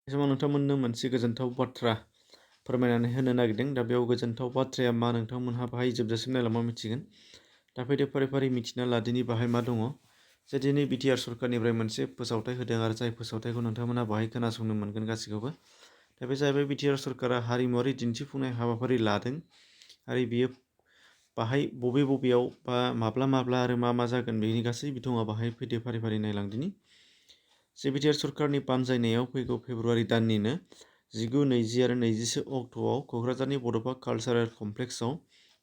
बे समाव नोंथांमोननो मोनसे गोजोनथाव बाथ्रा फोरमायनानै होनो नागिरदों। दा बेयाव गोजोनथाव बाथ्राया मा नोंथांमोनहा बाहाय जोबजासिम नायलांबा मिथिगोन। दा फैदो फारि फारि मिथिना ला दिनै बाहाय मा दङ। जे दिनै बिटिआर सरकारनिफ्राय मोनसे फोसावथाय होदों आरो जाय फोसावथायखौ नोंथांमोनहा बाहाय खोनासंनो मोनगोन गासैखौबो। दा बे जाहैबाय बिटिआर सरकारा हारिमुवारि दिन्थिफुंनाय हाबाफारि लादों आरो बियो बाहाय बबेयाव बा माब्ला आरो मा जागोन बेनि गासै बिथङा बाहाय फैदो फारि फारि नायलां दिनि। जे बिटिआर सरकारनि बानजायनायाव फैगौ फेब्रुवारि दाननिनो 19, 20 आरो 21 अक्ट'आव क'क्राझारनि बड'फा कालचारेल कमप्लेक्सआव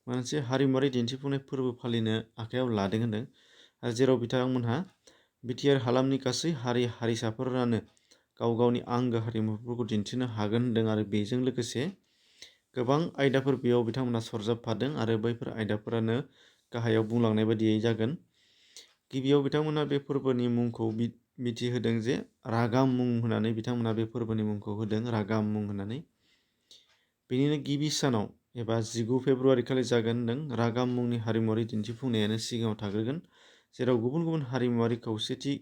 मोनसे हारिमुवारि दिन्थिफुंनाय फोरबो फालिनो आखायाव लादों होनदों। आरो जेराव बिथांमोनहा बिटिआर हालामनि गासै हारि हारिसाफोरानो गाव गावनि आंगो हारिमुफोरखौ दिन्थिनो हागोन होनदों आरो बेजों लोगोसे गोबां आयदाफोर बेयाव बिथांमोनहा सरजाबफादों आरो बैफोर आयदाफोरानो गाहायाव बुंलांनाय बायदियै जागोन। गिबियाव बिथांमोनहा बे फोरबोनि मुंखौ मिथिहोदों जे रागाम मुं होननानै बिथांमोनहा बे फोरबोनि मुंखौ होदों रागाम मुं होननानै। बेनिनो गिबि सानाव एबा 19 फेब्रुवारि खालि जागोन होनदों। रागाम मुंनि हारिमुवारि दिन्थिफुंनायानो सिगाङाव थाग्रोगोन, जेराव गुबुन गुबुन हारिमुवारि खौसेथि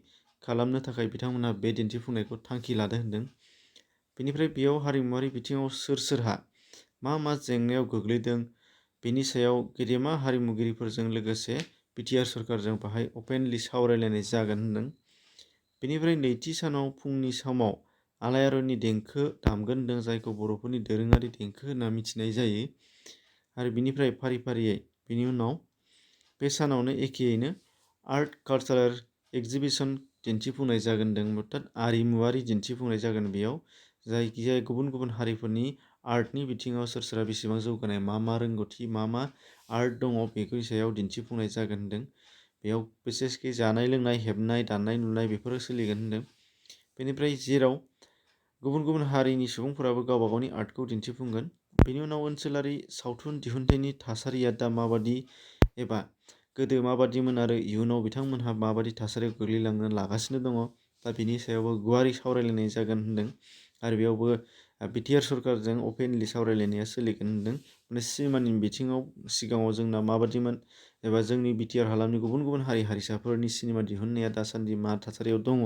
खालामनो थाखाय बिथांमोनहा बे दिन्थिफुंनायखौ थांखि लादों होनदों। बेनिफ्राय बेयाव हारिमुवारि बिथिङाव सोरहा मा जेंनायाव गोग्लैदों बेनि सायाव गेदेमा हारिमुगिरिफोरजों लोगोसे बिटिआर सरकारजों बाहाय अपेनलि सावरायलायनाय जागोन होनदों। बेनिफ्राय नैथि सानाव फुंनि समाव आलायारननि देंखो दामगोन होनदों, जायखौ बर'फोरनि दोरोङारि देंखो होनना मिथिनाय जायो। आरो बिनिफ्राय फारि फारियै बिनि उनाव बे सानावनो एखेयैनो आर्ट कालचारेल एक्जिबिसन दिन्थिफुंनाय जागोन होनदों। अर्थात आरिमुवारि दिन्थिफुंनाय जागोन बेयाव, जायखिजाया गुबुन गुबुन हारिफोरनि आर्टनि बिथिङाव सोरहा बेसेबां जौगानाय मा रोंगौथि मा आर्ट दङ बेनि सायाव दिन्थिफुंनाय जागोन होनदों। बेयाव बिसेसखि जानाय लोंनाय हेबनाय दानाय लुनाय बेफोरो सोलिगोन होनदों। बेनिफ्राय जेराव गुबुन गुबुन हारिनि सुबुंफोराबो गावबा गावनि आर्टखौ दिन्थिफुंगोन। बेनि उनाव ओनसोलारि सावथुन दिहुनथायनि थासारिया दा माबादि एबा गोदो माबादिमोन आरो इयुनाव बिथांमोनहा माबादि थासारियाव गोग्लैलांनो लागासिनो दङ, दा बिनि सायावबो गुवारै सावरायलायनाय जागोन होनदों। आरो बेयावबो बिटिआर सरकारजों अपेनलि सावरायलायनाया सोलिगोन होनदों। माने सिनेमानि बिथिङाव सिगाङाव जोंना माबादिमोन एबा जोंनि बिटिआर हालामनि गुबुन गुबुन हारि हारिसाफोरनि सिनेमा दिहुननाया दासान्दि मा थासारियाव दङ,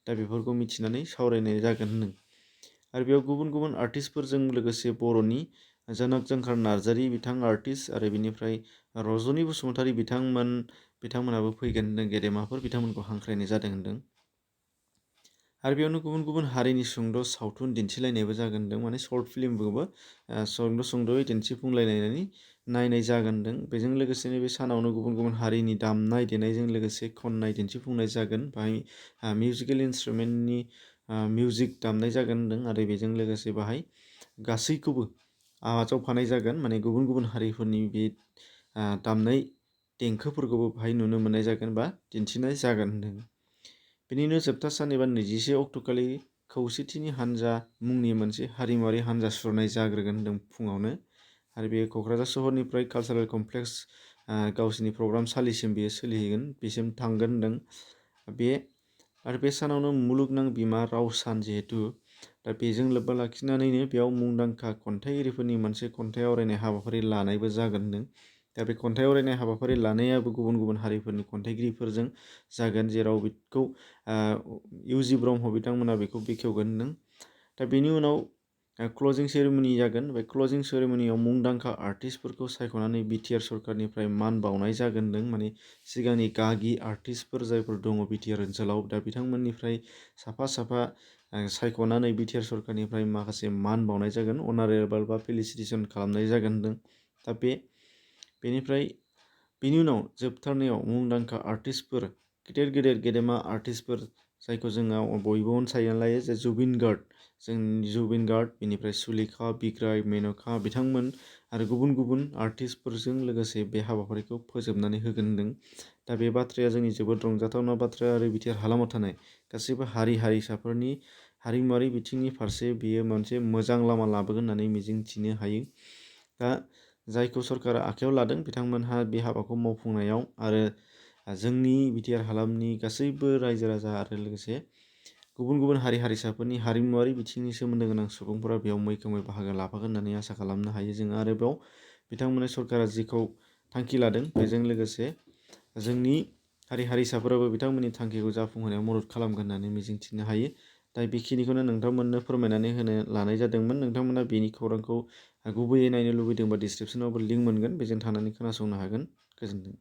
दा बेफोरखौ मिथिनानै सावरायनाय जागोन होनदों। आरो बेयाव गुबुन गुबुन आर्टिस्टफोरजों लोगोसे बर'नि जनक जोंखार नार्जारि बिथां आर्टिस्ट आरो बिनिफ्राय रजनि बसुमतारी बिथांमोनाबो फैगोन होनदों। गेदेमाफोर बिथांमोनखौ हांख्रायनाय जादों होनदों। आरो बेयावनो गुबुन गुबुन हारिनि सुंद' सावथुन दिन्थिलायनायबो जागोन होनदों। माने सर्ट फिल्मखौबो सुंद'यै दिन्थिफुंलायनानै नायनाय जागोन होनदों। बेजों लोगोसेनो बे सानावनो गुबुन गुबुन हारिनि दामनाय देनायजों लोगोसे खननाय दिन्थिफुंनाय जागोन। बाहाय मिउजिकेल इन्सट्रुमेन्टनि मिउजिक दामनाय जागोन होनदों। आरो बेजों लोगोसे बाहाय गासैखौबो आजावफानाय जागोन, माने गुबुन गुबुन हारिफोरनि बे दामनाय देंखोफोरखौबो बाहाय नुनो मोननाय जागोन बा दिन्थिनाय जागोन होनदों। बेनिनो जोबथा सान एबा 21 अक्ट'खालि खौसेथिनि हान्जा मुंनि मोनसे हारिमुवारि हान्जा सुरनाय जाग्रोगोन होनदों फुङावनो। आरो बे क'क्राझार सहरनिफ्राय कालचारेल कमप्लेक्स गावसिनि प्रग्राम सालिसिम बेयो सोलिहैगोन, बेसिम थांगोन होनदों। आरो बे सानावनो मुलुगनां बिमा राव सान जिहेतु, दा बेजों लोब्बा लाखिनानैनो बेयाव मुंदांखा खन्थाइगिरिफोरनि मोनसे खन्थाइ आवरायनाय हाबाफारि लानायबो जागोन होनदों। दा बे खन्थाइ आवरायनाय हाबाफारि लानायाबो गुबुन गुबुन हारिफोरनि खन्थाइगिरिफोरजों जागोन, जेराव बेखौ इउ.जि. ब्रह्म बिथांमोना बेखौ बेखेवगोन होनदों। दा बेनि उनाव क्लजिं सेरेमनि जागोन। बे क्लजिं सेरेमनियाव मुंदांखा आर्टिस्टफोरखौ सायख'नानै बिटिआर सरकारनिफ्राय मान बावनाय जागोन होनदों। माने सिगांनि गागि आर्टिस्टफोर जायफोर दङ बिटिआर ओनसोलाव, दा बिथांमोननिफ्राय साफा सायख'नानै बिटिआर सरकारनिफ्राय माखासे मान बावनाय जागोन, अनारेबल बा फेलिसिटेसन खालामनाय जागोन होनदों। दा बेनिफ्राय बेनि उनाव जोबथारनायाव मुंदांखा आर्टिस्टफोर गेदेमा आर्टिस्टफोर जायखौ जोङो बयबो अनसायना लायो, जे जुबिन गार्ड, बेनिफ्राय सुलेखा, बिग्राय, मेन'का बिथांमोन आरो गुबुन गुबुन आर्टिस्टफोरजों लोगोसे बे हाबाफारिखौ फोजोबनानै होगोन होनदों। दा बे बाथ्राया जोंनि जोबोद रंजाथावना बाथ्रा आरो बिटिआर हालामाव थानाय गासैबो हारि हारिसाफोरनि हारिमुवारि बिथिंनि फारसे बियो मोनसे मोजां लामा लाबोगोन होननानै मिजिंथिनो हायो। दा जायखौ सरकारा आखायाव लादों बिथांमोनहा बे हाबाखौ मावफुंनायाव आरो जोंनि बिटिआर हालामनि गासैबो रायजो राजा आरो लोगोसे गुबुन गुबुन हारि हारिसाफोरनि हारिमुवारि बिथिंनि सोमोन्दो गोनां सुबुंफोरा बेयाव मैखोमै बाहागो लाफागोन होननानै आसा खालामनो हायो जोङो। आरो बेयाव बिथांमोननि सरकारा जिखौ थांखि लादों बेजों लोगोसे जोंनि हारि हारिसाफोराबो बिथांमोननि थांखिखौ जाफुंहोनायाव मदद खालामगोन होननानै मिजिंथिनो हायो। दा बेखिनिखौनो नोंथांमोननो फोरमायनानै होनो लानाय जादोंमोन। नोंथांमोना बेनि खौरांखौ गुबैयै नायनो लुबैदोंबा डिसक्रिपसनावबो लिंक मोनगोन, बेजों थांनानै खोनासंनो हागोन। गोजोन्थों।